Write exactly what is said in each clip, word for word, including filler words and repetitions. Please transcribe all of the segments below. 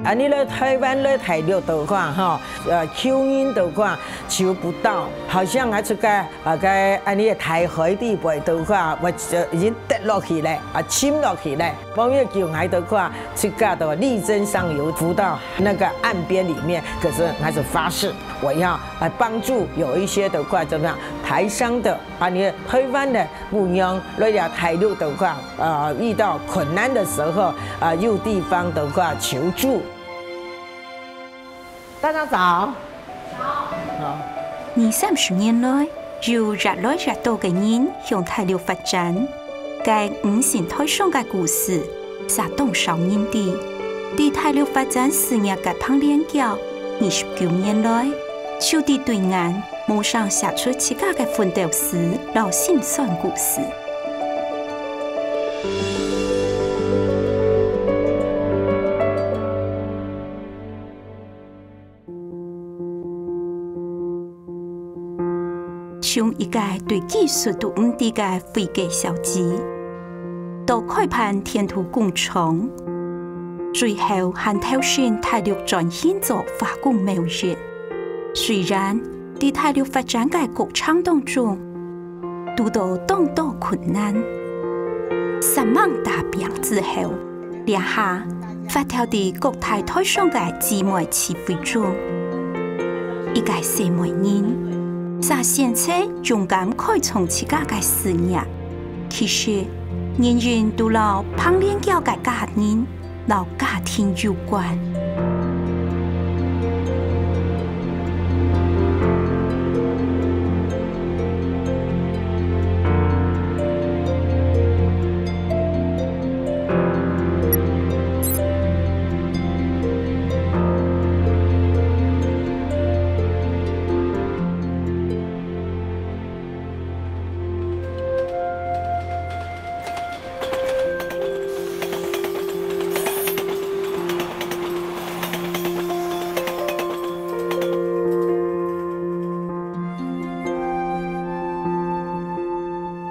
恁呢來台灣來大陸个話，吼，呃，求人个話，求不到，好像還出个，呃，該恁呢个大海裡背个話，我，呃，已經跌落去了，啊，沉落去了。朋友救𠊎个話，自家都力爭上游，浮到那個岸邊裡面，可是還是發誓，我要來幫助有一些个話，怎麼樣，台商个，啊，你台灣个 不用，來了大陸个話，呃，遇到困難个時候，呃，有地方个話求助。大家早。早。好。二三十年來，有越來越多个人向大陸發展，該五星台商个故事， 煞當少人知。在大陸發展事業个彭連嬌，二十九年來，就在對岸無聲寫出自家个奮鬥史摎辛酸故事。 從一個對技術都毋知个會計小姐，到開辦田土工廠，最後還投身大陸轉型做化工貿易。雖然在大陸發展个過程當中，堵到當多困難，煞猛打拚之後， 這下，發條在各大台商个姊妹聚會中，一個細妹人，煞選擇勇敢開創自家个事業。其實，人人都摎彭連嬌个家人摎家庭有關。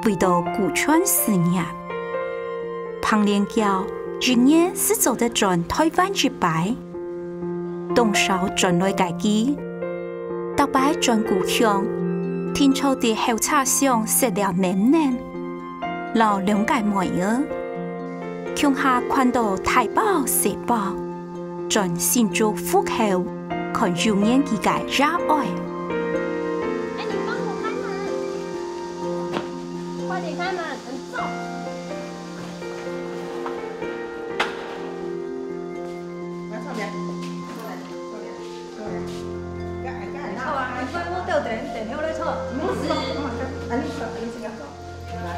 為到顧全事業，彭連嬌一年斯做得轉台灣一擺，當少轉來个佢，逐擺轉故鄉，定著在候車廂食了淰淰，摎兩個妹仔，共下擐到大包細包，轉新竹湖口，看有年紀个爺哀。哎，你幫我開門，快點開門，很重。 來，坐面，坐面，坐面。坐啊，你快莫倒等，等下來坐。毋使。恁呢坐，恁呢坐。來。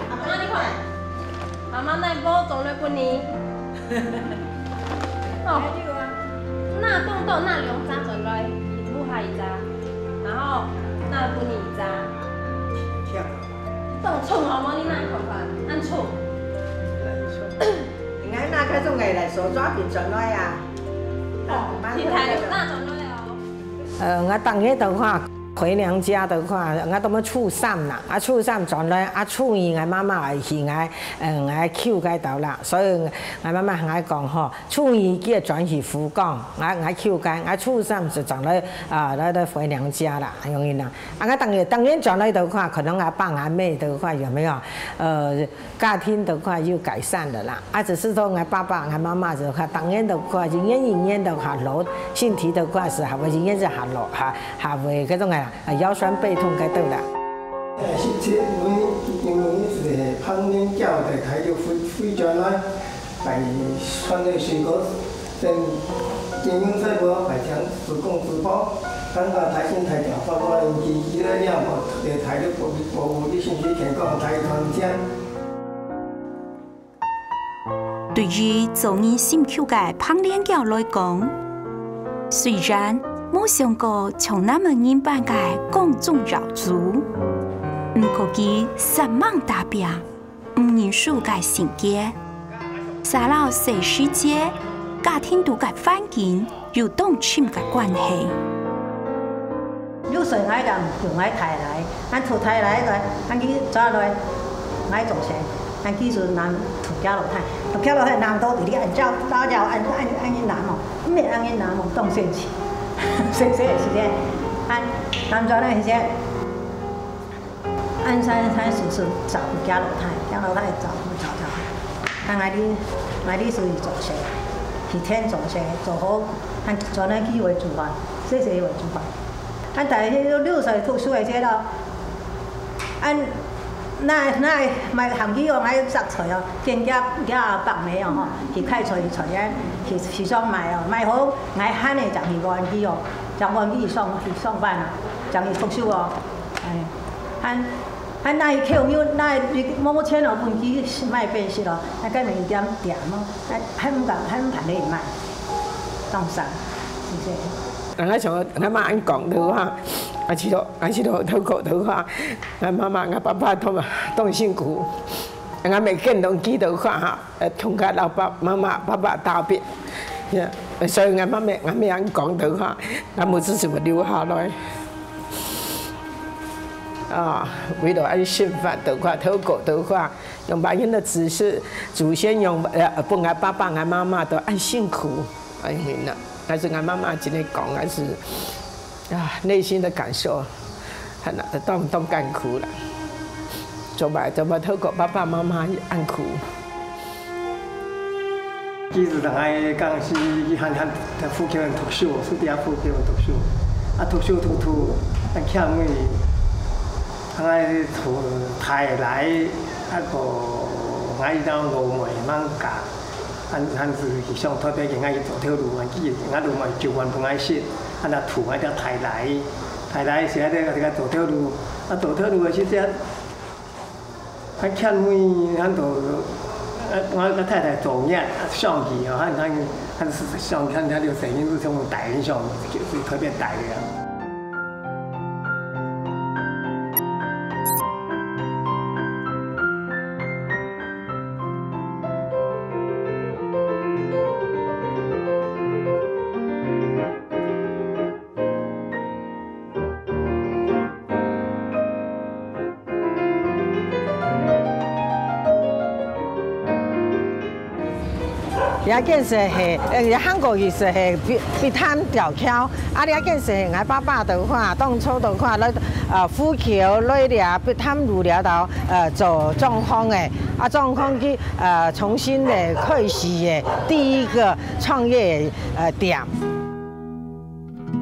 阿媽，你看，媽媽拿布轉來分你。哦，那凍凍那兩隻轉來，一隻還一隻，然後那分你一隻。當重好無？你哪看法？恁重。 𠊎拿該種个來手抓餅轉來啊。哦，去大陸拿轉來哦。呃，𠊎逐日个話，回娘家个話，𠊎都愛初三啦，啊，初三轉來，啊，初二𠊎媽媽會去𠊎，呃，𠊎舅該兜啦，所以𠊎媽媽同𠊎講吼，初二記得轉去福岡，𠊎，𠊎舅該，𠊎初三就轉來，啊，來，來回娘家啦，恁樣啦。啊，𠊎逐日，逐日轉來个話，可能𠊎爸𠊎姆个話有沒有？呃， 家庭个話有改善了啦，啊，只是說𠊎爸爸、𠊎媽媽个話，當然个話，一年一年个話老，身體个話是還會一年是還老，還，還會該種啊，腰痠背痛該兜啦。呃，是，是，因為，因為是彭連嬌个大陸飛，飛轉來，擺船个水果，等金銀財寶，擺成手工珠寶，等到大新大店發光，佢，佢來了，在大陸博物，博物館先去看講大同街。 對於做人心臼个彭連嬌來講，雖然無想過像男仔人般个光宗耀祖，毋過佢煞猛打拚，毋認輸个性格，儕摎細時節家庭肚个環境 有當深个關係。六歲𠊎就分𠊎大倈，𠊎渡大倈來，𠊎去抓來，𠊎做事。啊，其實南，渡厥落坵，渡厥落坵南都直直恁照，照照恁，恁，恁樣南哦，毋係恁樣南哦，當神奇。細細个時節，啊，南庄个時節， 恁山山叔叔照顧厥老太，厥老太照顧照顧。啊，𠊎哩，𠊎哩屬於做事，一天做事做好，還轉來去會煮飯，細細會煮飯。啊，但係六歲讀書个時節咯，啊，那，那買行去哦，買雜菜哦，見厥，厥阿伯姆哦，吼，去開菜，菜園，去，去上買哦，買好，𠊎還係正去玩具哦，正玩具去上，去上班啊，正去讀書哦。 哎，還，還拿去扣牛，拿去無錢哦，分佢買飯食咯，啊，該物件店咯，啊，還毋敢，還毋敢去買，當爽，是毋是？人家想，𠊎媽恁講的話，𠊎去到，𠊎去到透過的話，𠊎媽媽、𠊎爸爸都，都辛苦，𠊎每個人都記得話哈。 呃，同佢老爸、媽媽、爸爸道別。呀，所以𠊎媽媽，𠊎媽恁講的話，𠊎母子就留下來。啊，為了愛生活的話，透過的話，用別人的指示，祖先用，呃，分𠊎爸爸、𠊎媽媽都恁辛苦，哎，明白。但是𠊎媽媽今天講，還是，啊，內心的感受，很，當，當艱苦了。做麼，做麼透過爸爸媽媽恁苦。 其實𠊎當時佢還，還在福建讀書，係在福建讀書。啊，讀書讀讀，啊，欠尾，𠊎讀大學來，啊，个，𠊎當老妹吂嫁，還，還係佢想特別去𠊎去做頭路，𠊎記得𠊎老妹就還分𠊎食，啊，那讀𠊎到大學，大學時啊，在，在做頭路，啊，做頭路个時節， 還欠尾，還都，呃，𠊎，𠊎太太做月，想起哦，還，還，還係想，還，還有生意係從大人想，就係特別大个啊。 這間就係，呃，這行過去就係碧，碧潭吊橋。啊，這間就係𠊎爸爸个話，當初个話，來，呃，浮橋來這碧潭路這頭，呃，做裝潢个。啊，裝潢佢，呃，重新个開始个第一個創業个，呃，店。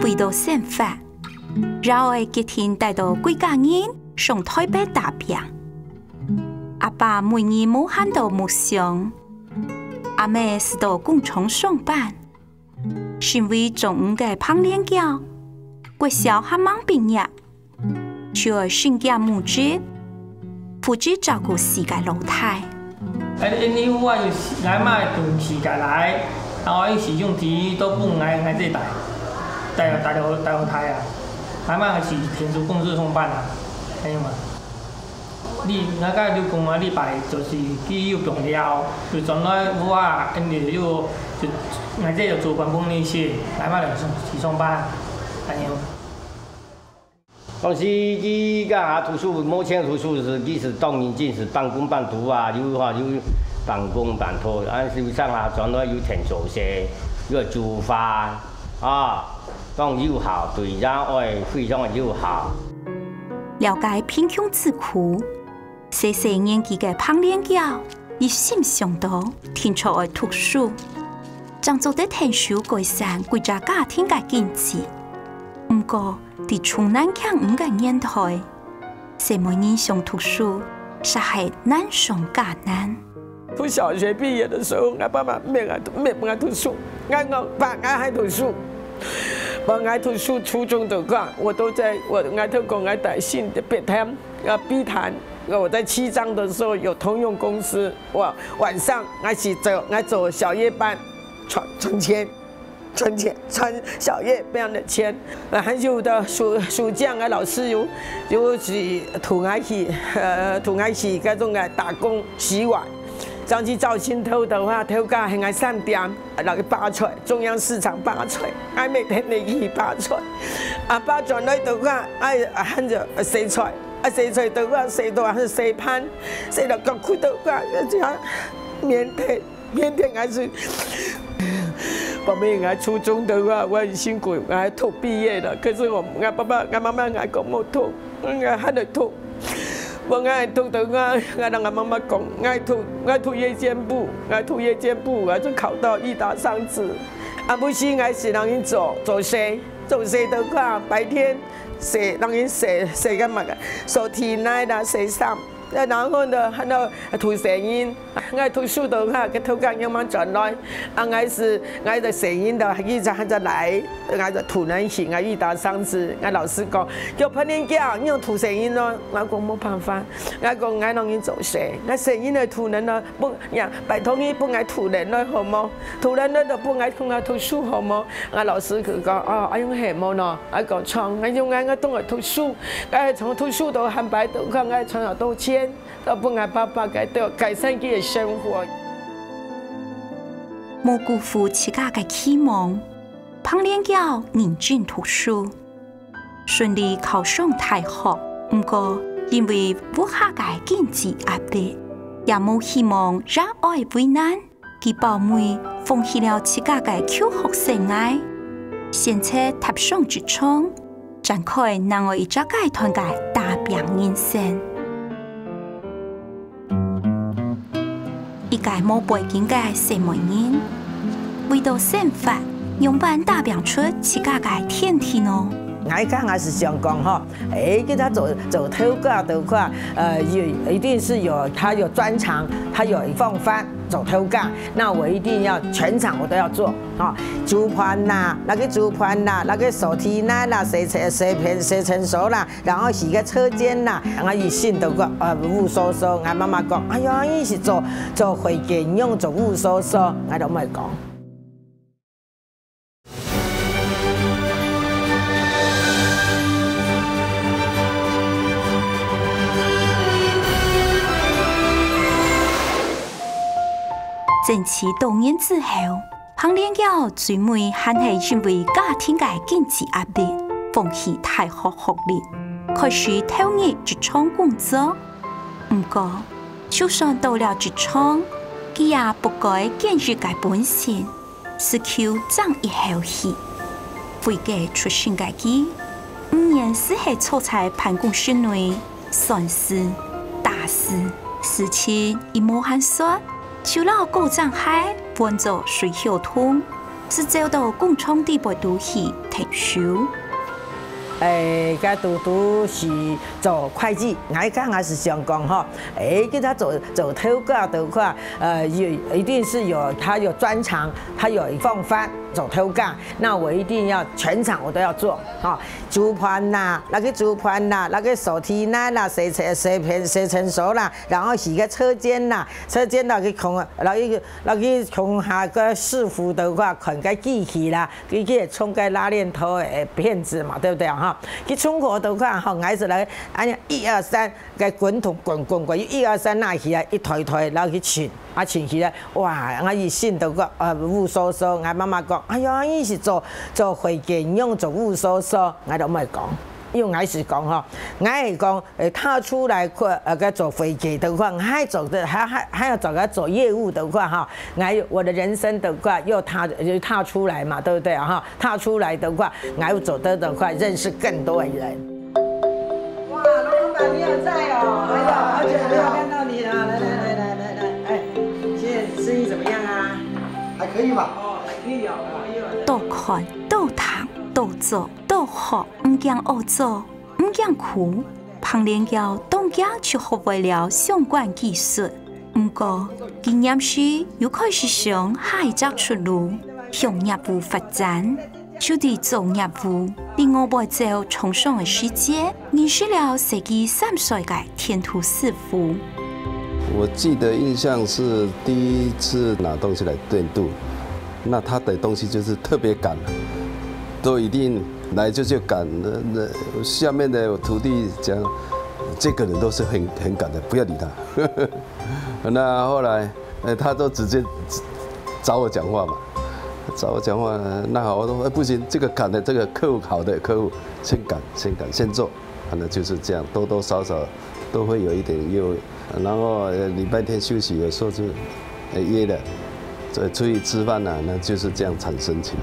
為著生活， 爺哀決定帶著歸家人上臺北打拚。阿爸每日無閒到木匠，阿姆就到工廠上班。身為中五个彭連嬌，國小還吂畢業，就愛身兼母職， 負責照顧四个老弟。哎，因為𠊎有四，𠊎媽有四个倈，然後𠊎四兄弟都分𠊎，𠊎姊帶，帶，帶到，帶到大啊。𠊎媽係電子公司上班啊，恁樣嘛。你，𠊎个老公啊，禮拜就是佢有工了，就轉來屋下，跟住又，就，𠊎姊就煮飯分你食，𠊎媽就上，去上班，恁樣。 當時佢該下讀書，無錢讀書時，佢係當認真，係半工半讀啊，又哈，又半工半讀，啊，又上下轉來又𢯭手勢，又煮飯，啊，當有效，對爺哀非常有效。了解貧窮之苦， 細細年紀个彭連嬌一心想到定著愛讀書，正做得𢯭手改善歸隻家庭个經濟。毋過，在重男輕女个年代，細妹人想讀書，實係難上加難。讀小學畢業个時候，𠊎爸爸毋愛𠊎讀，毋愛分𠊎讀書。𠊎講：「爸，𠊎愛讀書。」分𠊎讀書，初中个話，𠊎都在，𠊎，𠊎都講𠊎在新的北潭。 呃，碧潭，呃，我在西藏的時候有通用公司，我晚上𠊎去做，𠊎做小夜班，賺，賺錢，賺錢，賺小夜班的錢。呃，還有的暑，暑假，𠊎老師有，有去渡𠊎去，呃，渡𠊎去該種个打工洗碗。上去造新頭个話，頭家喊𠊎三點，落去巴川，中央市場巴川，𠊎每天都去巴川。啊，巴川來个話，哎，喊做洗菜。啊，洗菜个話，洗到還係洗飯，洗到各區个話，而且棉被，棉被還係。後面𠊎初中个話，我很辛苦，𠊎還讀畢業了，可是我，𠊎爸爸、𠊎媽媽還講莫讀，𠊎還得讀。我𠊎讀个話，𠊎同𠊎媽媽講，𠊎讀，𠊎讀夜間部，𠊎讀夜間部，𠊎就考到藝達商職。啊，毋係𠊎係人做，做事，做事个話，白天 洗，人人洗，洗个麼个，掃地泥啦，洗衫。然後呢，還有讀書人，𠊎讀書个話，个頭家仰般轉來，啊，𠊎係，𠊎个書人个，佢就還在來，𠊎就讀人去，𠊎遇到上次，𠊎老師講，叫潘連嬌，你有讀書人咯，𠊎講無辦法，𠊎講𠊎人人做事，𠊎書人个讀人咯，不，呀，拜託你分𠊎讀人咯，好無？讀人咯，就分𠊎同𠊎讀書，好無？ 啊，老師佢講，哦，恁樣係無喏。啊，講像，啊，因為𠊎當愛讀書，𠊎從讀書到還擺到，看𠊎賺到多錢，到分𠊎爸爸个，到改善佢个生活。無辜負自家个期望，彭連嬌認真讀書，順利考上大學。毋過，因為屋下个經濟壓力，也無希望也愛為難， 佢胞妹放棄了自家个求學生涯，選擇踏上職場，展開另外一隻階段个打拚人生。一個無背景个細妹人，為著生活，仰般打拚出自家个天地呢？𠊎講，𠊎係想講吼， 誒，給他做，做頭家个話，呃，有，一定是有，他有專長，他有一方法做頭家，那我一定要全場我都要做，哈。煮飯啦，那個煮飯啦，那個掃地泥啦，洗廁，洗便，洗廁所啦，然後洗個車間啦，然後一心都個，呃，烏疏疏。𠊎媽媽講，哎呀，你係做，做會計，你用做烏疏疏，𠊎都毋會講。 爭取多年之後，彭連嬌最尾還係因為家庭个經濟壓力，放棄大學學歷，開始投入職場工作。毋過，就算到了職場，佢也不改堅毅个本性， 只求爭一口氣。會計出身个佢，毋願只係坐在辦公室內算數、打字，事情一無閒說，就摎高踭鞋換做水梟筒，就走到工廠底背肚去𢯭手。誒，該堵堵係做會計，𠊎講，𠊎係想講吼，誒，給他做，做頭家个話， 呃，有，一定是有，他有專長，他有方法做頭家，那我一定要全場我都要做，哈。煮飯啦，那個煮飯啦，那個掃地泥啦，洗廁，洗便，洗廁所啦，然後洗個車間啦，車間啦，去空，那個，那個空下个師傅个話，看个機器啦，佢去充个拉鍊頭个片子嘛，對不對啊？哈，去充貨个話，哈，𠊎係來，哎呀，一二三， 个滾筒滾滾滾，一二三拿起來，一台台，然後去秤，啊秤起來，哇，𠊎一心都講，呃，烏疏疏。𠊎媽媽講，哎呀，你係做，做會計，你用做烏疏疏，𠊎都毋會講。因為𠊎係講吼，𠊎係講，誒，踏出來，呃，个做會計个話，還做得，還，還，還要找个做業務个話哈，𠊎我的人生个話又踏，又踏出來嘛，對不對啊？哈，踏出來个話，𠊎又做得个話，認識更多的人。 哇，老闆，你還在哦！哎呀，好久沒有看到你了。來來來來來來，哎，現在生意怎麼樣啊？還可以吧。哦，還可以哦。哎呦，多看、多聽、多做、多學，毋驚屙糟，毋驚苦。彭連嬌當遽就學會了相關技術。毋過，佢臨時又開始想下一隻出路，向業務發展。 就在做業務，另外會走廠商个時節，認識了設計三水个電鍍師傅。我記得印象是第一次拿東西來電鍍，那他的東西就是特別趕，都一定來就，就趕。那，那下面的徒弟講，這個人都是很，很趕的，不要理他。那後來，哎，他都直接找我講話嘛。 找我講話，那好，我說，哎，不行，這個趕的，這個客戶好的客戶，先趕，先趕，先做。可能就是这样，多多少少都会有一点，又然后呃礼拜天休息，有时候就呃约了，所以出去吃饭呢，那就是这样产生起来。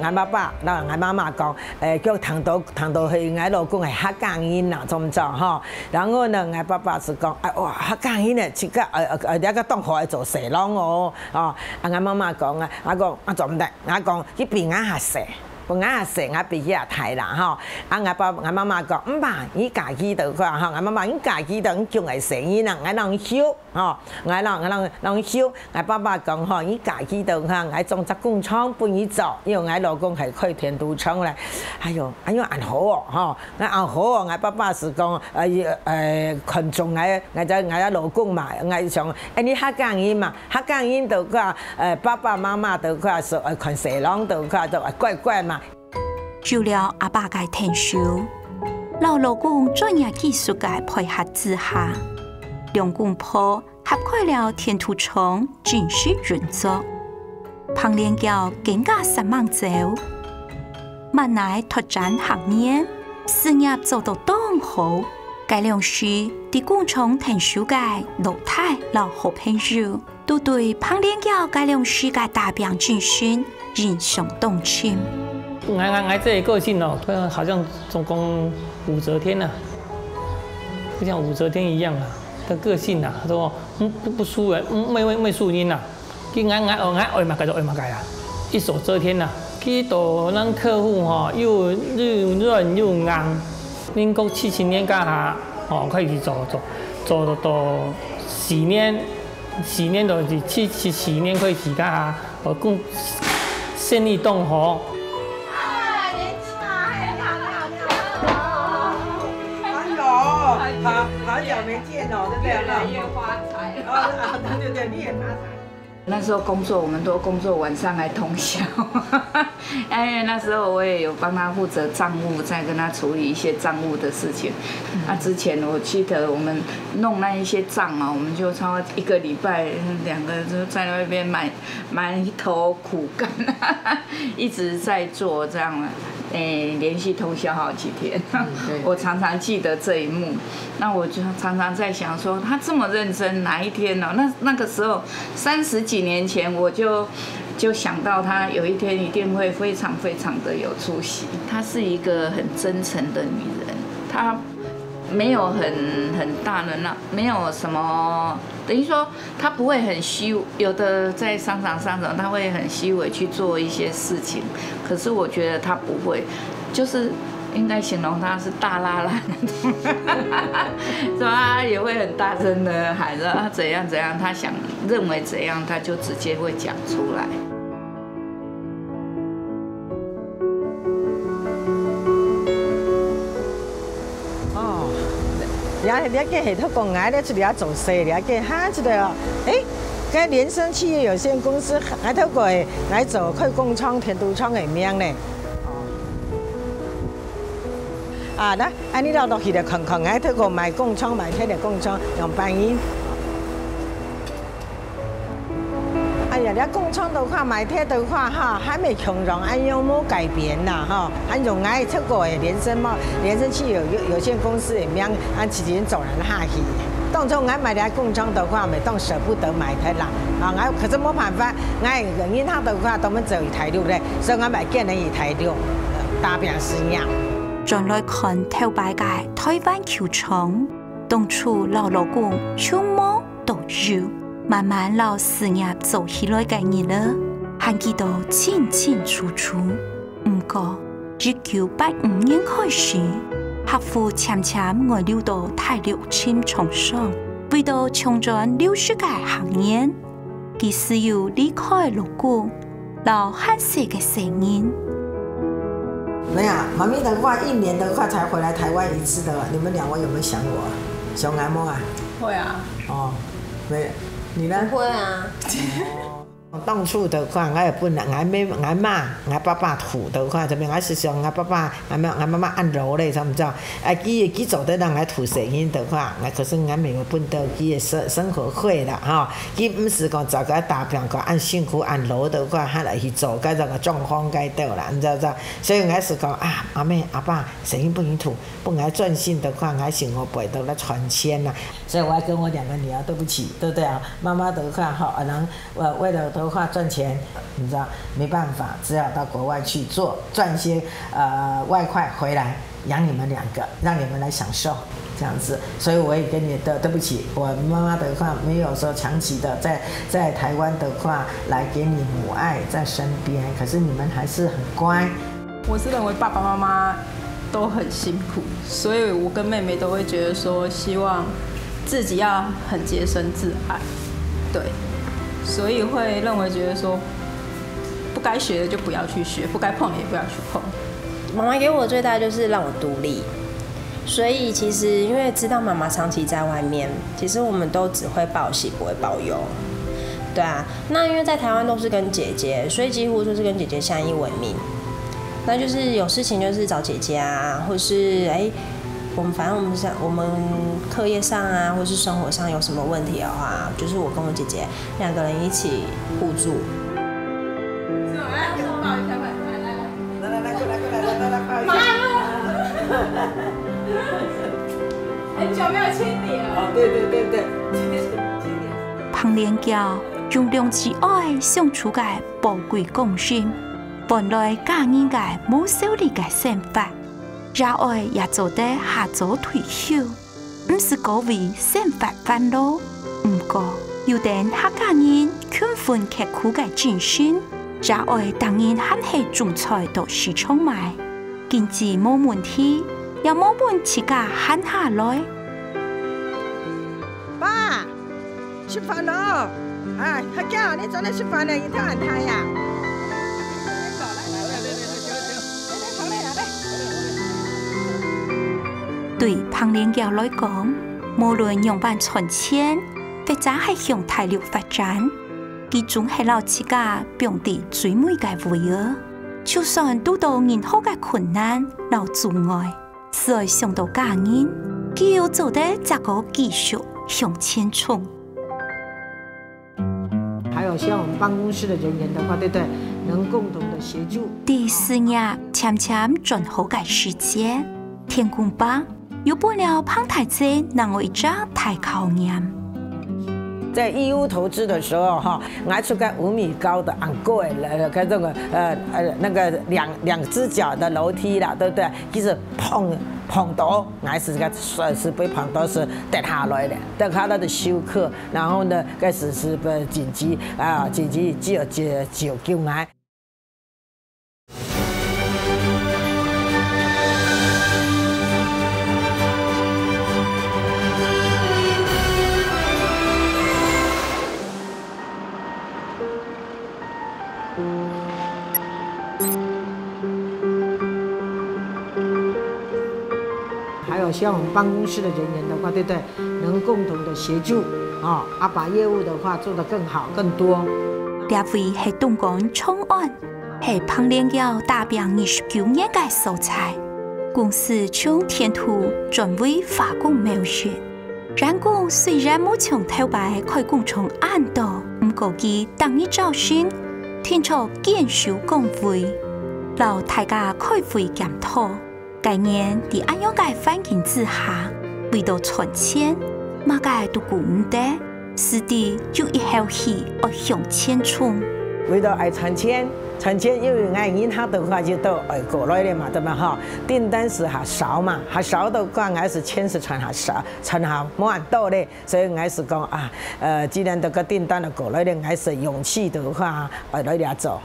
𠊎爸爸，然後𠊎媽媽講，誒，叫聽到聽到係𠊎老公係客家人啦，做毋做吼？然後呢，𠊎爸爸是講，哎哇，客家人呢，自家呃呃呃，這個當好愛做婿郎哦，哦，啊，𠊎媽媽講啊，𠊎講啊做毋得，𠊎講佢比𠊎還細，比𠊎還細，𠊎比佢還大啦吼。啊，𠊎爸𠊎媽媽講，毋怕，你家己就看吼，𠊎媽媽你家己就你將來細人啊，𠊎讓你休。 吼，𠊎摎𠊎摎摎修，𠊎爸爸講吼，你家己都哈，𠊎裝隻工廠分你做，因為𠊎老公係開田土廠咧。哎喲，哎喲，恁好哦，吼，𠊎恁好哦，𠊎爸爸是講，呃，呃，看中𠊎，𠊎个𠊎个老公嘛，𠊎想，哎，你客家人嘛，客家人都講，呃，爸爸媽媽都講，說，呃，看婿郎都講，都乖乖嘛。 有了阿爸个𢯭手，摎老公專業技術个配合之下，兩公婆合開了田土廠正式運作。彭連嬌更加煞猛走，滿哪拓展行業，事業做到當好。該量時，在工廠𢯭手个老弟摎好朋友， 都對彭連嬌該量時个打拚精神印象當深。𠊎𠊎𠊎這個個性哦，好像總講武則天吶，就像武則天一樣啊，的個性啊，說不不不輸人，不不輸人吶。佢𠊎𠊎哦，𠊎愛麼个就愛麼个啊，一手遮天吶。佢對𠊎等客戶吼，又又軟又硬。民國七十年該下，哦，開始做做做到四年。 四年就係七七四年開始該下，呃，講生意當好。哎呦，好好久没见哦，对不对？越来越发财。哦，对对对，你也发财。那时候工作，我们都工作晚上还通宵。 因为那时候我也有帮他负责账务，在跟他处理一些账务的事情。那之前我记得我们弄那一些账啊，我们就差不多一个礼拜，两个就在那边埋埋头苦干，一直在做这样的，诶，连续通宵好几天。我常常记得这一幕。 那我就常常在想说，他这么认真，哪一天呢？那那个时候三十几年前，我就就想到他有一天一定会非常非常的有出息。她是一个很真诚的女人，她没有很很大的那没有什么，等于说她不会很虚，有的在商场上的她会很虚伪去做一些事情，可是我觉得她不会，就是应该形容她是大拉拉。 是吧？也会很大声的喊说啊怎样怎样，他想认为怎样，他就直接会讲出来。哦，你你个係透過𠊎咧出來做事，你个哈出來哦，誒，該聯昇企業有限公司，𠊎透過誒，𠊎做開工廠、田土廠个名咧。哦。 啊，來，恁呢落落去來看看，𠊎透過賣工廠、賣鐵个工廠樣般形。哎呀，這工廠个話，賣鐵个話哈，還未共樣，恁樣無改變啦吼。恁樣𠊎透過个聯昇嘛，聯昇企業有有限公司个名，恁直接做人下去。當初𠊎買這工廠个話，乜當捨不得賣鐵啦。啊，𠊎可是無辦法，𠊎个人客个話，都毋走去大陸咧，所以𠊎買建人去大陸，打拚事業。 轉來看頭擺个台灣球場，當初摎老公從無到有，慢慢摎事業做起來个日仔，還記得清清楚楚。毋過，一九八五年開始，客戶漸漸外流到大陸尋廠商，為著搶轉流失个客源， 佢只有離開老公，摎還細个細人。沒有，媽咪的話，一年的話才回來台灣一次的，你們兩位有沒有想我？想𠊎無啊？會啊。哦，沒有，你呢？不會啊。哦。當初的話，𠊎也本來，𠊎姆、𠊎媽、𠊎爸爸渡的話，這邊𠊎是想𠊎爸爸、𠊎媽、𠊎媽媽恁老咧，知毋知？啊，佢、佢做得讓𠊎渡細人的話，𠊎可是𠊎沒有分到佢个生、生活費啦，吼。佢毋是講做个打拚，講恁辛苦、恁老的話，還來去做該這個狀況該兜啦，你知道？所以𠊎是講啊，阿姆、阿爸，細人分你渡，分𠊎專心的話，𠊎生活費都來賺錢啦。所以我要跟我兩個女兒對不起，對不對啊？媽媽的話，吼，可能 呃，為了的話賺錢，你知道，沒辦法，只好到國外去做，賺些，呃，外快回來養你們兩個，讓你們來享受，這樣子。所以我也跟你的，對不起，我媽媽的話沒有說長期的在，在台灣的話來給你母愛在身邊，可是你們還是很乖。我是認為爸爸媽媽都很辛苦，所以我跟妹妹都會覺得說，希望自己要很潔身自愛，對，所以會認為覺得說，不該學的就不要去學，不該碰的也不要去碰。媽媽給我最大就是讓我獨立，所以其實因為知道媽媽長期在外面，其實我們都只會報喜不會報憂。對啊，那因為在台灣都是跟姐姐，所以幾乎就是跟姐姐相依為命。那就是有事情就是找姐姐啊，或是，欸，我們反正我們像，我們課業上啊，或是生活上有什麼問題的話，就是我跟我姐姐兩個人一起互助。是嗎？來，給我抱一下，快，來，來，來。來，來，來，過來，過來，來，來，來，抱一下。媽呀！很久沒有親你了。哦，對，對，對，對，今天是，今天是。彭連嬌用兩子哀想出个寶貴光陰，換來家人个無愁慮个生活。爺哀也做得較早退休，毋使過為生活煩惱。毋過，有等客家人勤奮刻苦个精神，爺哀逐日還係種菜到市場賣，經濟無問題，也無分自家閒下來。爸， 食飯咯！哎，較遽，你轉來食飯咧，日頭恁大呀！對彭連嬌來講，無論仰般賺錢，或者係向大陸發展，佢總係摎自家放在最尾个位仔。就算堵到任何个困難摎阻礙， 只愛想到家人，佢又做得再過繼續向前衝。還有像我們辦公室的人員的話，對不對？能共同的協助。在事業漸漸轉好个時節，天公伯又分了彭大姐另外一隻大考驗。在義烏投資的時候，哈，𠊎出个五米高的恁高个，呃，該種个，呃，呃，那個兩、兩隻腳的樓梯啦，對不對？其實碰、碰到，𠊎係該，呃，係被碰到係跌下來个，跌下來个休克，然後呢，該時係緊急啊，緊急救、救、救救𠊎。 還有像我們辦公室的人員的話，對不對？能共同的協助，哦，啊，把業務的話做得更好、更多。這位係東港長安，係彭連嬌打拚二十九年个所在。公司從田土轉為化工貿易。 員工雖然無像頭擺開工廠恁多，毋過佢逐日朝晨，定著堅守崗位，摎大家開會檢討。該年在恁樣个環境之下，為著賺錢，麼个都顧毋得，使得有一口氣愛向前衝。為著愛賺錢，賺錢，因為𠊎人客个話就到外國來了嘛，對嘛吼？訂單係較少嘛，較少个話，𠊎係錢係賺較少。 賺下無恁多咧，所以𠊎係講啊，呃，既然這個訂單都過來咧，𠊎係勇氣个話，呃，來這做。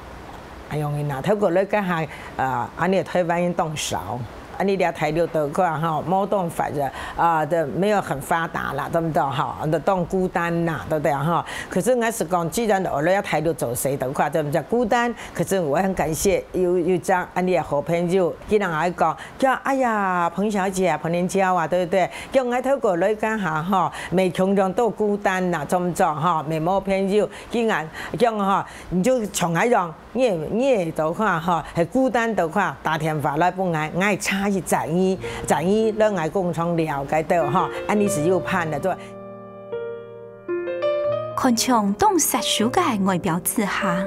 哎喲，你拿頭過來該下，呃，恁呢台灣人當少，恁呢這大陸的話吼，無當發展啊，都沒有很發達啦，對不對？吼，都當孤單啦，對不對？吼，可是𠊎係講，既然我來大陸做事的話，對不對？孤單，可是我很感謝有有張恁呢个好朋友，佢同𠊎講，叫哎呀，彭小姐、彭連嬌啊，對不對？叫𠊎透過來講下吼，無共樣都孤單啦，做毋做吼，無朋友，竟然講吼，你就像恁樣。 你你个的話吼，係孤單的話，打電話來分𠊎，𠊎查一查你，查你來𠊎工廠了解到吼，恁呢係有伴个，對。看像當殺手个外表之下，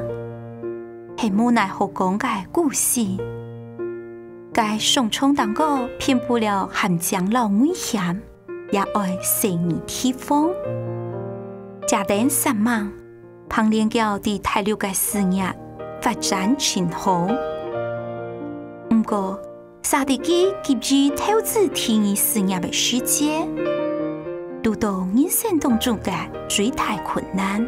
係無奈好講个故事。該上場當中遍布了陷阱摎危險， 也愛細義提防。遮等煞猛，彭連嬌在大陸个事業發展盡好。毋過，煞在佢急於投資第二事業个時節，堵到人生當中个最大困難。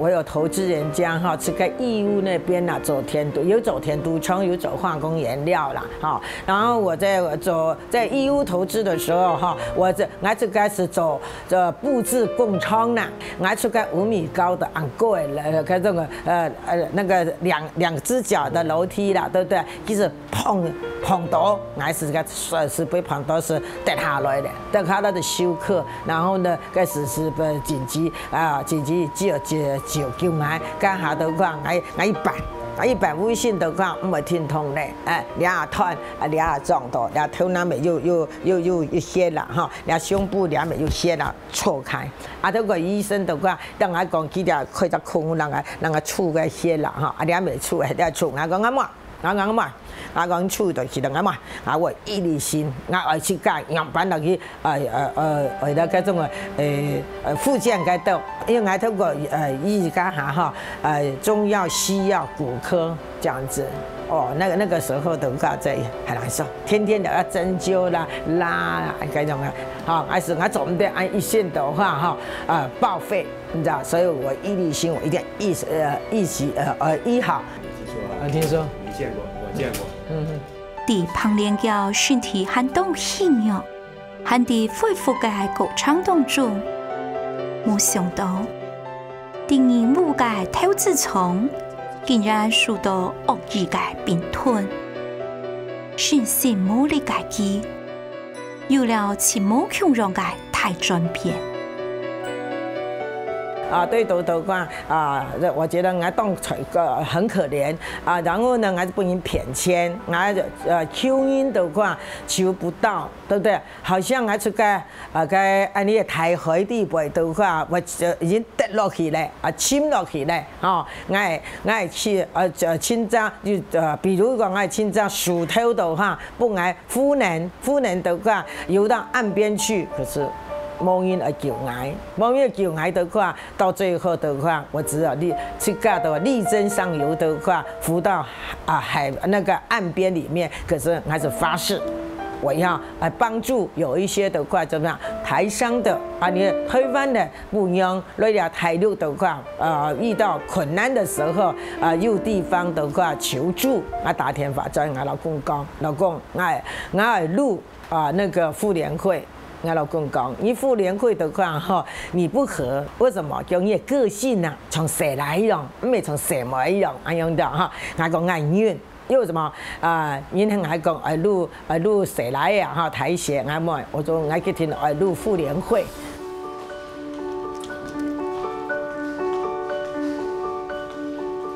我有投資人家哈，是在義烏那邊啊，做田土，有做田土廠，有做化工原料啦，哈。然後我在做，在義烏投資的時候哈，我這，我就開始做，做佈置工廠啦，我就在五米高的，很高的，呃，該種，呃，呃，那個兩，兩隻腳的樓梯啦，對不對？其實 碰，碰到，𠊎係該，係，係分碰到係跌下來个，跌下來个休克，然後呢，該係，係緊急啊，緊急救，救，救救𠊎，該下的話，𠊎，𠊎一般，𠊎一般危險的話，毋會停動个，哎，這下斷，啊，這下撞到，這下頭那邊又，又，又，又一血啦，哈，這下胸部這邊又血啦，錯開。啊，這個醫生的話，同𠊎講，佢這開隻孔，讓𠊎，讓𠊎出个血啦，哈，啊，這下沒出，這下出，𠊎講，阿媽， 𠊎講，阿媽，𠊎講出就去了，阿媽，𠊎會一力心，𠊎愛去該樣板落去，呃，呃，呃，呃，那個什麼，呃，呃，復健該兜，因為𠊎透過，呃，醫治該下哈，呃，中藥、西藥、骨科這樣子。哦，那個，那個時候的話，在很難受，天天都要針灸啦、拉啦，該種啊，哈，還是𠊎做毋得，恁一線的話哈，呃，報廢。 你知道，所以我一力心，我一定要醫，呃，醫治，呃，呃，醫好。啊，聽說。沒見過，我見過。嗯哼。在彭連嬌身體還當虛弱，還在恢復个過程當中，無想到，在義烏个投資廠，竟然受到惡意个併吞，身心無力个佢， 有了盡無共樣个大轉變。啊，對，都，都講，啊，我覺得𠊎當，呃，很可憐啊。然後呢，𠊎分人騙錢，𠊎，呃，求人的話求不到，對不對？好像𠊎出个，呃，該恁呢个大海裡背的話，𠊎，呃，已經跌落去了，啊，沉落去了，吼，𠊎，𠊎去，呃，呃，尋找，就，呃，比如講，𠊎尋找石頭的話，分𠊎 浮人，浮人的話游到岸邊去，可是無人來救𠊎，無人來救𠊎的話，到最後的話，我只好力，自家的話，力爭上游的話，浮到，啊，海，那個岸邊裡面，可是還是發誓，我要，呃，幫助有一些的話，怎麼樣，台商的，啊，你台灣的 不用，來了大陸的話，呃，遇到困難的時候，呃，有地方的話求助，啊，打電話叫𠊎老公講，老公，𠊎，𠊎愛入，啊，那個婦聯會。𠊎老公講，你婦聯會的話，吼，你不合，為什麼？就你的個性啊，像細倈一樣，毋係像細妹一樣，恁樣的哈。𠊎講，𠊎願， 又什麼？啊，人還講，哎，入，哎，入誰來呀？哈，台協，𠊎問，𠊎講，𠊎決定，哎，入婦聯會。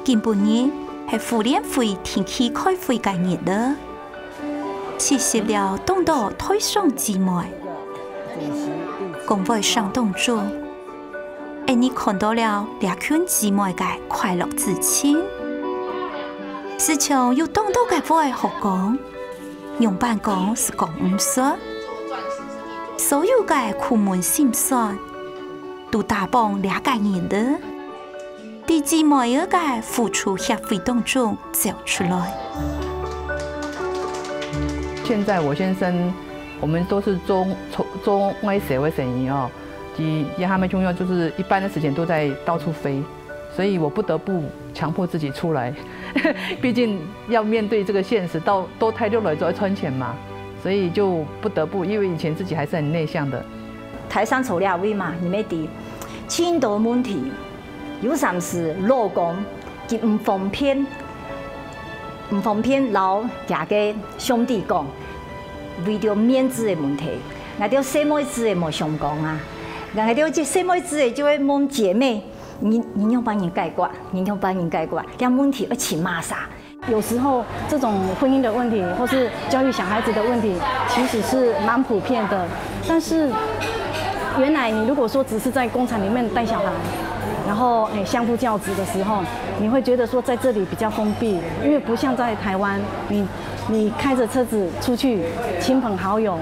今晡日係婦聯會定期開會个日仔，聚集了當多台商姊妹。講會聲當中， 𫣆俚看到了這群姊妹个快樂之情。時常有當多个話好講，仰般講係講毋煞。所有个苦悶心酸，都打幫這个日仔，在姊妹仔个付出協會當中走出來。現在我先生，我們都是做，做，做外銷的生意哦。 其實他們兄弟就是一半的時間都在到處飛，所以我不得不強迫自己出來，毕竟要面对这个现实，到，到大陆来就要赚钱嘛，所以就不得不，因为以前自己还是很内向的。台商坐這位嘛，你乜知，盡多問題，有常時老公佢毋方便，毋方便摎厥个兄弟講，為著面子个問題，𠊎兜細妹子个無相講啊，𠊎兜這細妹子个就會問姐妹，你，你仰般人解決，你仰般人解決，這問題愛尋麼儕？ 有时候这种婚姻的问题，或是教育小孩子的问题，其实是蛮普遍的。但是原来你如果说只是在工厂里面带小孩，然后诶相夫教子的时候，你会觉得说在这里比较封闭，因为不像在台湾，你你开着车子出去，亲朋好友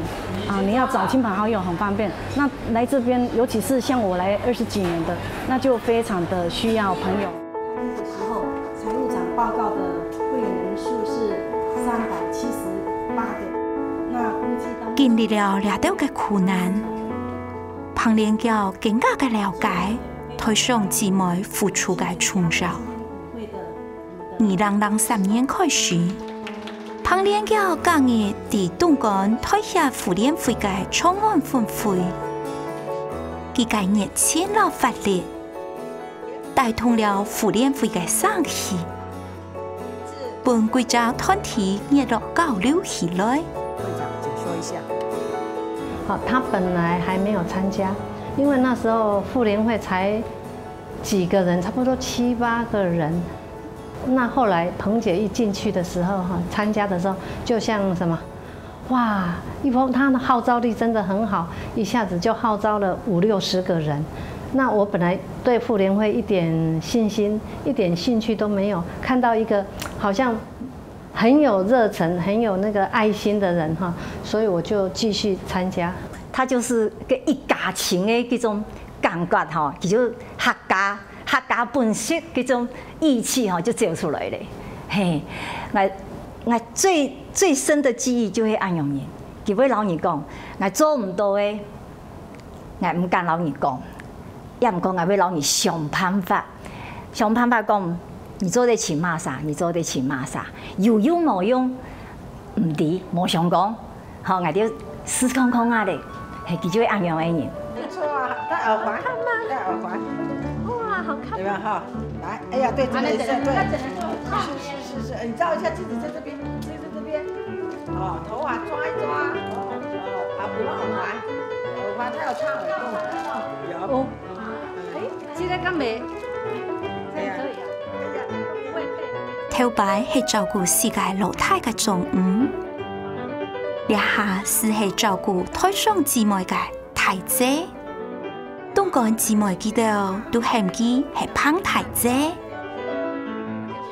啊，你要找亲朋好友很方便。那来这边，尤其是像我来二十几年的，那就非常的需要朋友。 时候，财务长报告的会员人数是三百七十八个。那估计当经历了這兜个苦難，彭連嬌更加个了解台商姊妹付出个重要。二零零三年開始，彭連嬌加入在東港台協婦聯會个長安分會，佢个熱情摎活力， 帶動了婦聯會个生氣，分幾隻團體熱絡交流起來。會長，請說一下。好，他本来还没有参加，因为那时候妇联会才几个人，差不多七八个人。那后来彭姐一进去的时候，哈，参加的时候，就像什么，哇，一峰他的号召力真的很好，一下子就号召了五六十个人。那我本来对妇联会一点信心、一点兴趣都没有，看到一个好像很有热忱、很有那个爱心的人哈，所以我就继续参加。他就是个一家亲的这种感觉哈，佢就客家客家本色这种义气哈，就走出来了。嘿，我我最最深的记忆就系恁样人，佢会摎你讲，我做毋到个，我毋敢摎你讲，也毋过我会摎你想办法，想办法讲，你做得请玛莎，你做得请玛莎，有用无用，毋知，无想讲。 好，我就试看看啊嘞，嘿，佢就会恁样个人。不错啊，戴耳环，戴耳环，哇，好看，有没有哈？来，哎呀，对，这个颜色，对，是是是是，你照一下镜子，在这边，镜子这边，哦，头发抓一抓，哦，啊，不要耳环，耳环它有烫耳洞，有。 哎，这个敢袂？头擺係照顧四个老弟个長女，這下斯係照顧台商姊妹个大姊。東港姊妹佢兜都喊佢係彭大姊。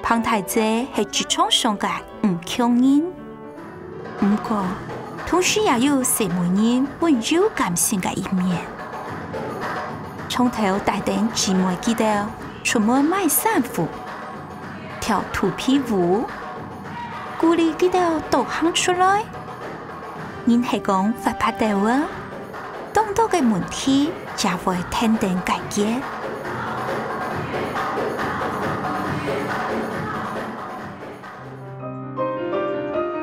彭大姊係職場上个女強人。 毋過，同時也有細妹人溫柔感性个一面。從頭帶等姊妹佢兜出門買衫褲、跳肚皮舞，鼓勵佢兜多行出來。人係講活潑兜啊，當多个問題也會跈等解決。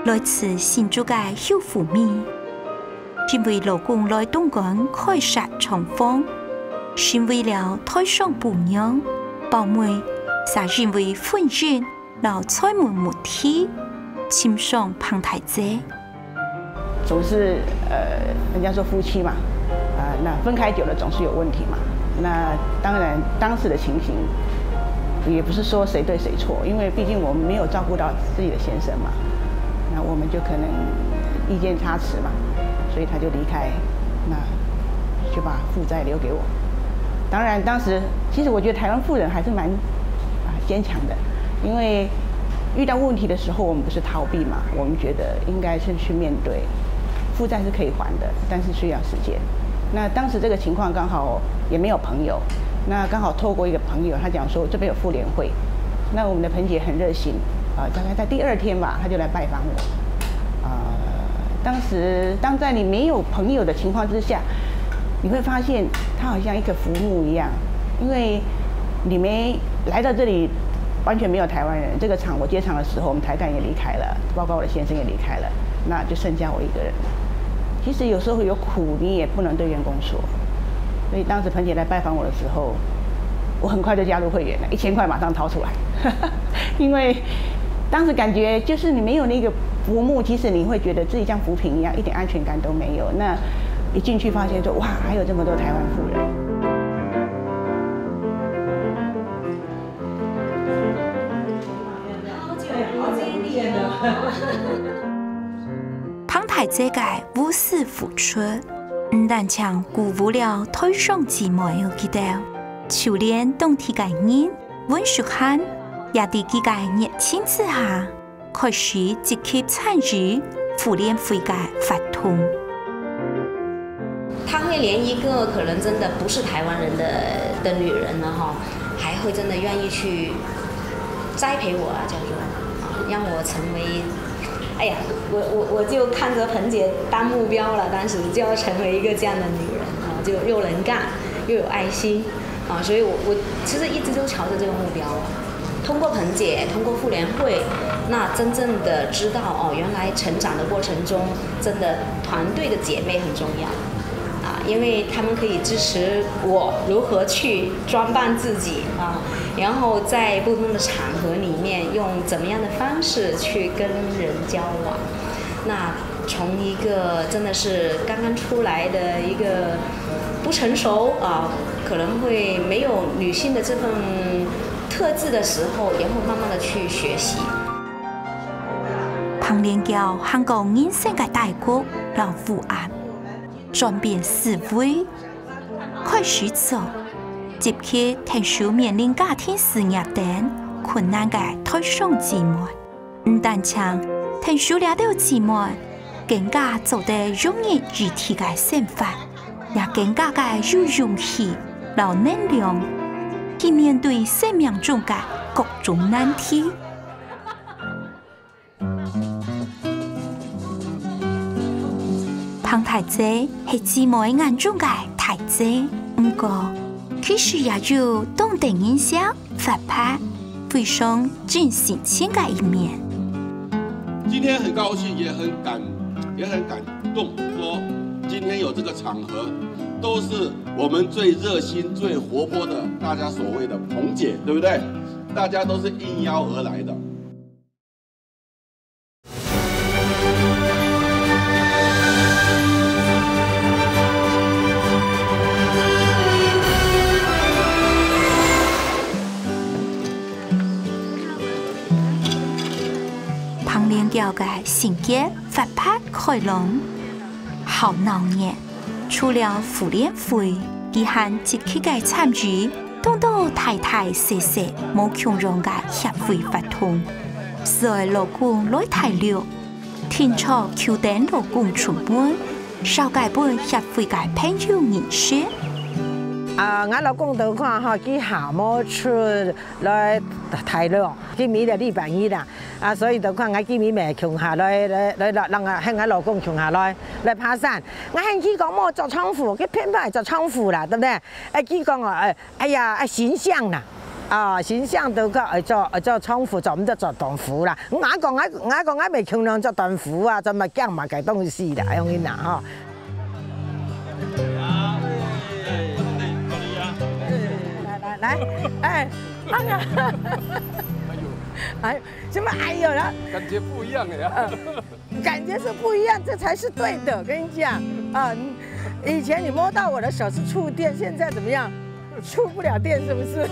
來自新竹个邱富美，因為老公來東港開設廠房，成為了台商餔娘，包尾，也因為婚姻摎財務問題，尋上彭大姊。 总是呃，人家说夫妻嘛，啊、那分开久了总是有问题嘛。那当然，当时的情形也不是说谁对谁错，因为毕竟我们没有照顾到自己的先生嘛，那我们就可能意见差池嘛，所以他就离开，那就把负债留给我。当然，当时其实我觉得台湾妇人还是蛮啊坚强的，因为遇到问题的时候，我们不是逃避嘛，我们觉得应该是去面对，负债是可以还的，但是需要时间。那当时这个情况刚好也没有朋友，那刚好透过一个朋友，他讲说这边有妇联会，那我们的彭姐很热心，啊、大概在第二天吧，他就来拜访我。啊、当时当在你没有朋友的情况之下，你会发现他好像一个浮木一样，因为你没来到这里完全没有台湾人。这个厂我接厂的时候，我们台干也离开了，包括我的先生也离开了，那就剩下我一个人了。其实有时候有苦，你也不能对员工说，所以当时彭姐来拜访我的时候，我很快就加入会员了，一千块马上掏出来，因为当时感觉就是你没有那个浮木，其实你会觉得自己像浮萍一样，一点安全感都没有。那一进去发现说，哇，还有这么多台湾富人。彭大姐个無私付出，毋單淨鼓舞了台上姊妹个佢兜，就連當地个人溫淑涵也在佢个熱情之下，開始積極參與婦聯會个活動。她会连一个可能真的不是台湾人的的女人呢，哈，还会真的愿意去栽培我啊，叫做啊，让我成为，哎呀，我我我就看着彭姐当目标了，当时就要成为一个这样的女人啊，就又能干又有爱心啊，所以我我其实一直都朝着这个目标。通过彭姐，通过妇联会，那真正的知道哦，原来成长的过程中，真的团队的姐妹很重要啊，因为她们可以支持我如何去装扮自己啊，然后在不同的场合里面用怎么样的方式去跟人交往。那从一个真的是刚刚出来的一个不成熟啊，可能会没有女性的这份特质的时候，也会慢慢的去学习。彭连娇行過人生个低谷摎烏暗，轉變思維，開始做，積極𢯭手面臨家庭事業等困難个台上姊妹。毋單淨𢯭手這兜姊妹，更加做得融入在地个生活，也更加个有勇氣摎能量，去面對生命中个各種難題。 彭大姐係姊妹眼中个大姐，毋過其實也有當得人惜、活潑、非常真性情个一面。今天很高兴，也很感，也很感动，说今天有这个场合，都是我们最热心、最活泼的，大家所谓的彭姐，对不对？大家都是应邀而来的。 彭連嬌个性格活潑開朗，好鬧熱。除了婦聯會，佢還積極个參與當多大大細細無共樣个協會活動。所以老公來大陸，定著求等老公出門，紹介分協會个朋友認識。啊，𠊎老公就看吼，佢下無出來大陸，今晡日禮拜日啦，啊，所以就看𠊎今晡日乜共下來，來來來，讓𠊎喊𠊎老公共下來來爬山。𠊎喊佢講莫著長褲，佢偏偏愛著長褲啦，對不對？哎，佢講哦，哎，哎呀，哎，形象啦。 啊，形象都講愛著愛著長褲，著毋得著短褲啦。𠊎講𠊎𠊎講𠊎乜共樣著短褲啊，著麼驚麼个東西啦，恁樣啦吼。來來來，哎，哎呀，哎，什麼哎呦啦？感觉不一样哎呀。 感觉是不一样，这才是对的。跟你讲啊，以前你摸到我的手是触电，现在怎么样？触不了电，是不是？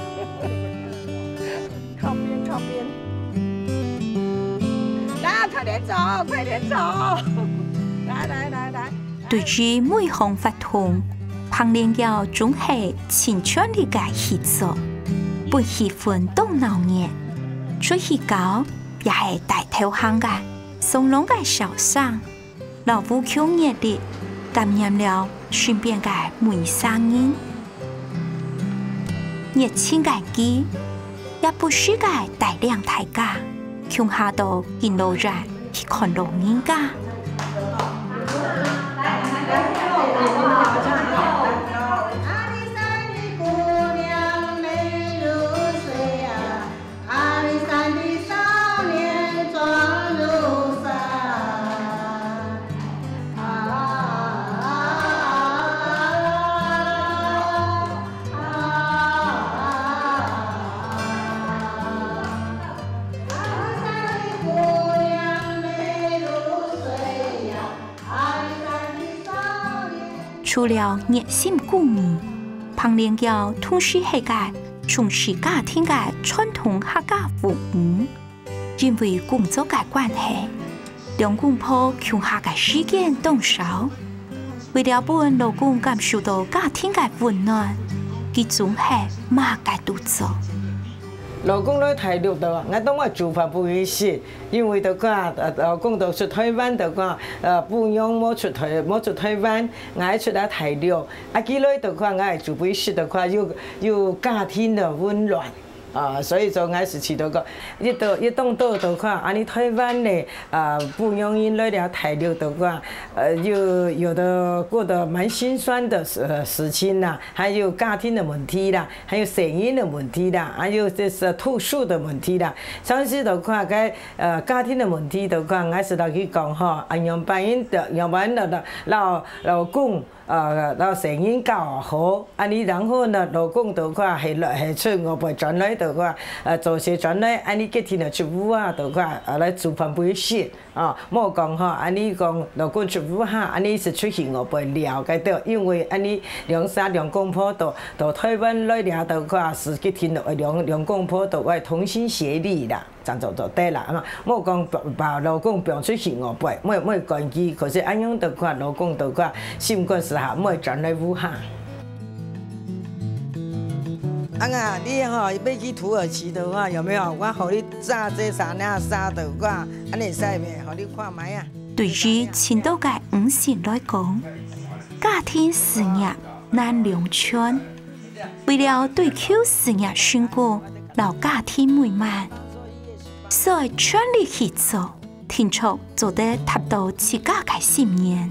靠边，靠边。来啊，快点走，快点走！来来来来。對於每項活動，彭連嬌總係盡全力个去做，分氣氛當鬧熱。出去搞，也係帶頭行个。 爽朗个笑聲，摎無窮熱力感染了身邊个每儕人。熱情个佢，也不時个帶領大家，共下到敬老院去看老人家。 阿里山的姑娘美如水啊，阿里除了熱心鼓勵，彭連嬌同時係个重視家庭个傳統客家婦女。因為工作个關係，兩公婆共下个時間當少。為了分老公感受到家庭个溫暖，佢總係麼个都做。老公來大陸个，𠊎都愛煮飯分佢食，因為个話，呃，老公都出臺灣个話，呃，餔娘無出臺，無出臺灣，𠊎出來大陸，啊，佢來个話，𠊎煮分佢食个話，有，有家庭个溫暖。啊，所以說，𠊎係試著講，一到，一當多个話，恁呢臺灣个，啊，餔娘人來了大陸个話，呃，有，有的過得蠻心酸的事，呃，事情啦，還有家庭的問題啦，還有生意的問題啦，還有就是讀書的問題啦。像是个話，該，呃，家庭的問題个話，𠊎係摎佢講吼，啊，樣般个，樣般个，摎，摎老公，呃，摎細人教好，恁呢，然後呢，老公个話，係來，係出外背轉來个話，呃，做事轉來，恁呢，決定了出屋下个話，呃，來煮飯分佢食。 啊，莫講吼，恁呢講，老公出屋下，恁呢係出去外背尞个，對，因為恁呢兩儕兩公婆到，到臺灣來尞个話，係決定兩，兩公婆都愛同心協力啦，正做做得啦，啊嘛，莫講把，把老公放出去外背，莫，莫管佢，可是恁樣个話，老公个話，心肝私下莫轉來屋下。 啊啊，你吼，欲去土耳其个話，有沒有？我予你紮這衫那紗个話，恁呢使袂？予你看覓啊。對於青島个女性來講，家庭事業難兩全。為了追求事業成功，摎家庭美滿，所以全力去做，定著做得達到自家个心願。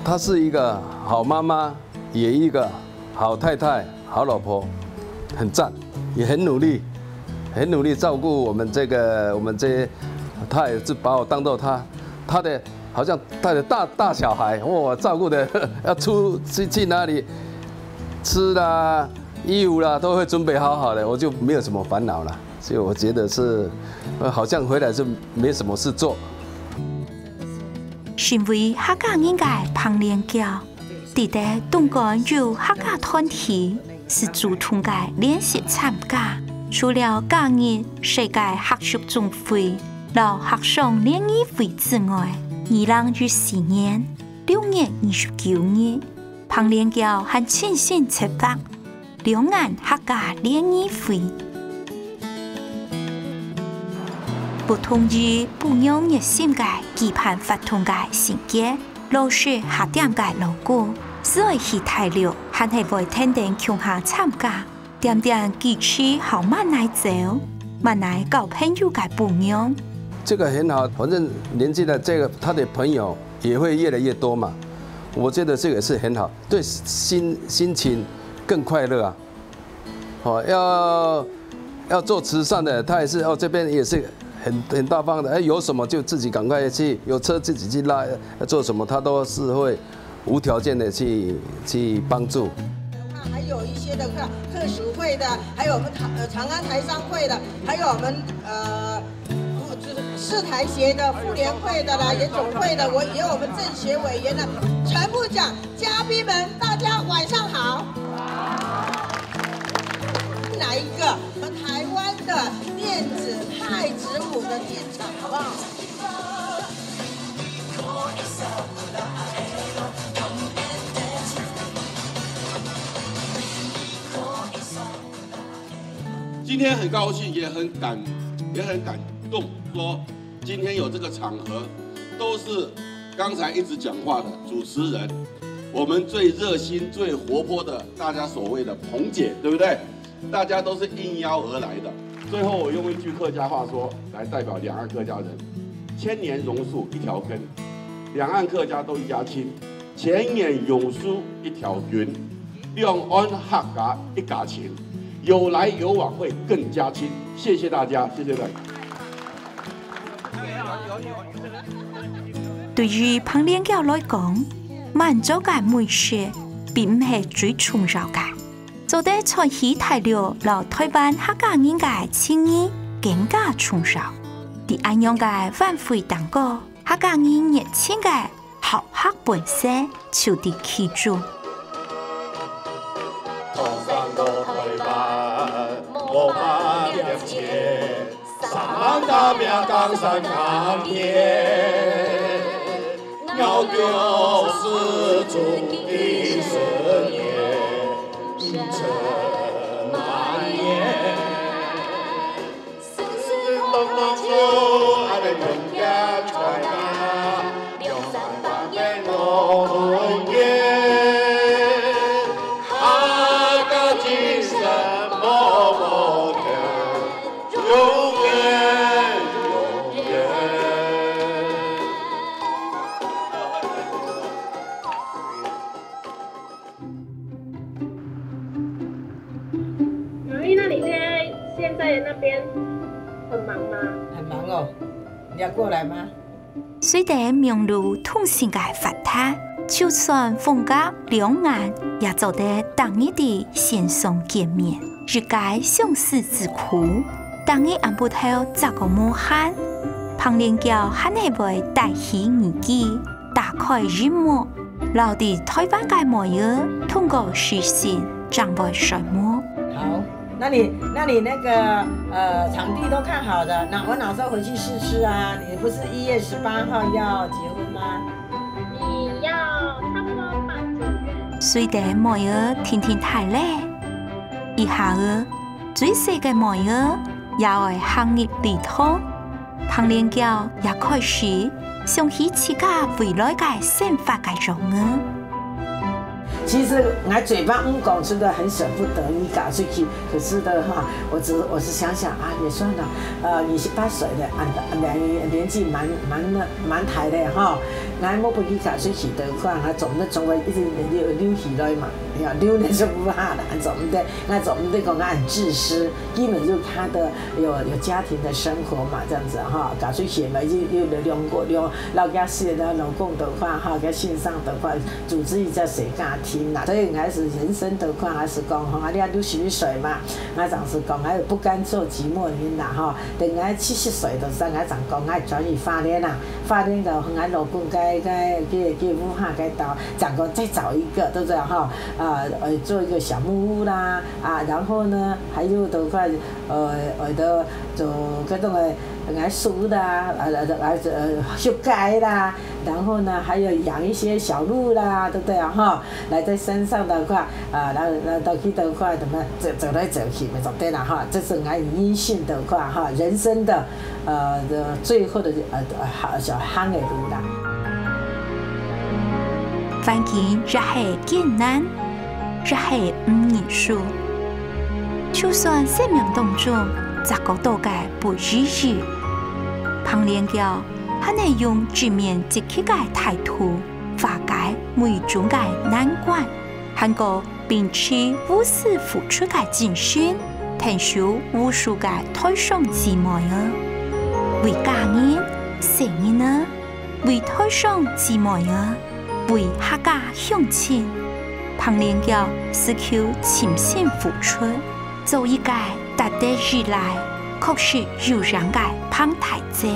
她是一個好媽媽， 也一個好太太、好老婆，很讚，也很努力，很努力照顧我們這個，我們這些，她也是把我當做她，她的，好像帶著大，大小孩，哇，照顧的，要出，去，去哪裡，吃啦、衣服啦，都會準備好好的，我就沒有什麼煩惱了。所以我覺得是，呃，好像回來就沒什麼事做。身為客家人个彭連嬌， 知得東港有客家團體，係主動个練習參加。除了假日世界客屬總會摎客商聯誼會之外，二零一四年六月二十九日，彭連嬌還親身策劃兩岸客家聯誼會。不同於餔娘熱心个舉辦活動个心結， 老實下店个老公，所以去大陸還係會跈等共下參加，恬恬支持好滿哪走、滿哪交朋友个餔娘。這個很好，反正年紀的這個，他的朋友也會越來越多嘛。我覺得這個是很好，對心，心情更快樂啊。 哦，要，要做慈善的，他也是，哦，這邊也是很，很大方的，哎，有什麼就自己趕快去，有車自己去拉，要做什麼他都是會無條件的去，去幫助。還有一些的客，客屬會的，還有我們長，呃，長安台商會的，還有我們，呃，就是世台協的、婦聯會的啦，也總會的，我，也有我們政協委員的，全部講 嘉賓們，大家晚上好。來一個我們台灣的電子太子舞的現場，好不好？今天很高興，也很感，也很感動，說今天有這個場合，都是剛才一直講話的主持人，我們最熱心、最活潑的，大家所謂的彭姐，對不對？大家都是應邀而來的。最後，我用一句客家話說，來代表兩岸客家人：千年榕樹一條根，兩岸客家都一家親。 千年榕樹一條根，兩岸客家一家親，有來有往會更加親。謝謝大家，謝謝大家。對於彭連嬌來講，滿足个美食並毋係最重要个，做得在去大陸摎臺灣客家人个情誼更加重要。在恁樣个晚會當中，客家人熱情个 好客本色就在其中。打拚江山扛天，咬掉四足的尊严，塵满眼。世事茫茫，就愛人間傳啊，兩三百年我同年，客家精神默默跳。 永远，永远。玛丽，那你现在，现在那边很忙吗？很忙哦，你要过来吗？ 雖然網路通訊个發達，就算分隔兩岸，也做得逐日在線上見面，一解相思之苦。逐日暗晡頭早个無閒，彭連嬌還係會戴起耳機，打開螢幕，摎在臺灣个妹仔通過視訊，正會睡目。好，那你，那你那個，呃，場地都看好了，那我哪時候回去試吃啊？你不是一月十八號要結婚嗎？你要差不多八九月。雖然妹仔定定大咧，一下仔，最細个妹仔也愛行入禮堂，彭連嬌也開始想起自家未來个生活个樣仔。 其實我嘴巴毋講，真的很捨不得你嫁出去。可是的話，我只，我是想想啊，也算了，呃，二十八歲了，啊，年，年紀蠻，蠻，蠻大了哈。𠊎無分佢嫁出去的話，𠊎總得總會一直留，留起來嘛，要留那就不怕了，總得，𠊎總得講𠊎很自私，根本就是他的有，有家庭的生活嘛，這樣子哈，嫁出去嘛，已經有兩個，兩，老家是老公的話哈，在線上的話， 組織一隻細家庭啦。所以𠊎係人生的話，𠊎係講吼，啊，你啊六十歲嘛，𠊎正係講，𠊎不甘做寂寞人啦吼。等𠊎七十歲的時候，𠊎正講，𠊎轉去花蓮啦，花蓮个𠊎老公該，該，該，該屋下該島，正講再找一個，對不對吼？啊，呃，做一個小木屋啦，啊，然後呢，還有的話，呃，有的做各種个，呃，樹啦，呃，呃，呃，畜雞啦， 然後呢，還有養一些小鹿啦，對不對啊？哈，來在山上的話，啊，然後，然後到去的話，怎麼走，走來走去，沒錯，對了哈，這是𠊎人生的話哈，人生的，呃，的最後的，呃，呃，好，小巷的路啦。環境越係艱難，越係毋認輸。就算生命當中，逐個都个不如意，彭連嬌 還係用正面積極个態度，化解每種个難關，還過秉持無私付出个精神，𢯭手無數个臺商姊妹仔。為家人、細人仔，為臺商姊妹仔，為客家鄉親，彭連嬌自求盡心付出，做一個 值得依賴，確實有影个彭大姐。